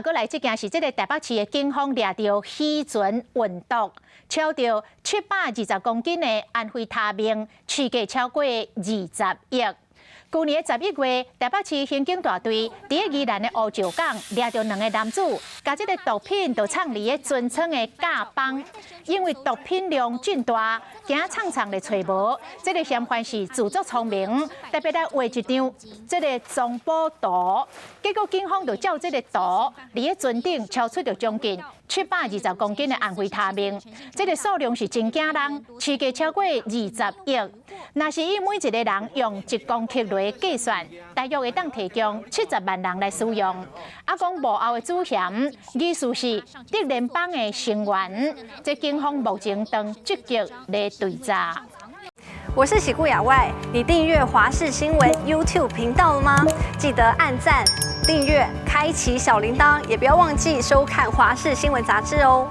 閣來這件是這个台北市的警方掠著漁船運毒，超著720公斤的安非他命，市價超過20億。舊年11月，台北市刑警大隊佇宜蘭的烏石港掠著兩个男子，共這个毒品都藏佇咧船艙的甲枋，因為毒品量真大，驚藏藏咧揣無。這个嫌犯是自作聰明，特別來畫一張這个藏寶圖，結果警方就照這个圖，佇咧船頂抄出著將近720公斤的安非他命，這个數量是真驚人，市價超過二十億。若是以每一个人用1公克來計算，大約會當提供70萬人來使用。啊，講幕後的主嫌，疑似是德聯幫的成員。這警方目前正積極咧追查。我是喜顧亞外，你訂閱華視新聞 YouTube 頻道了嗎？記得按讚、訂閱、開啟小鈴鐺，也不要忘記收看華視新聞雜誌哦。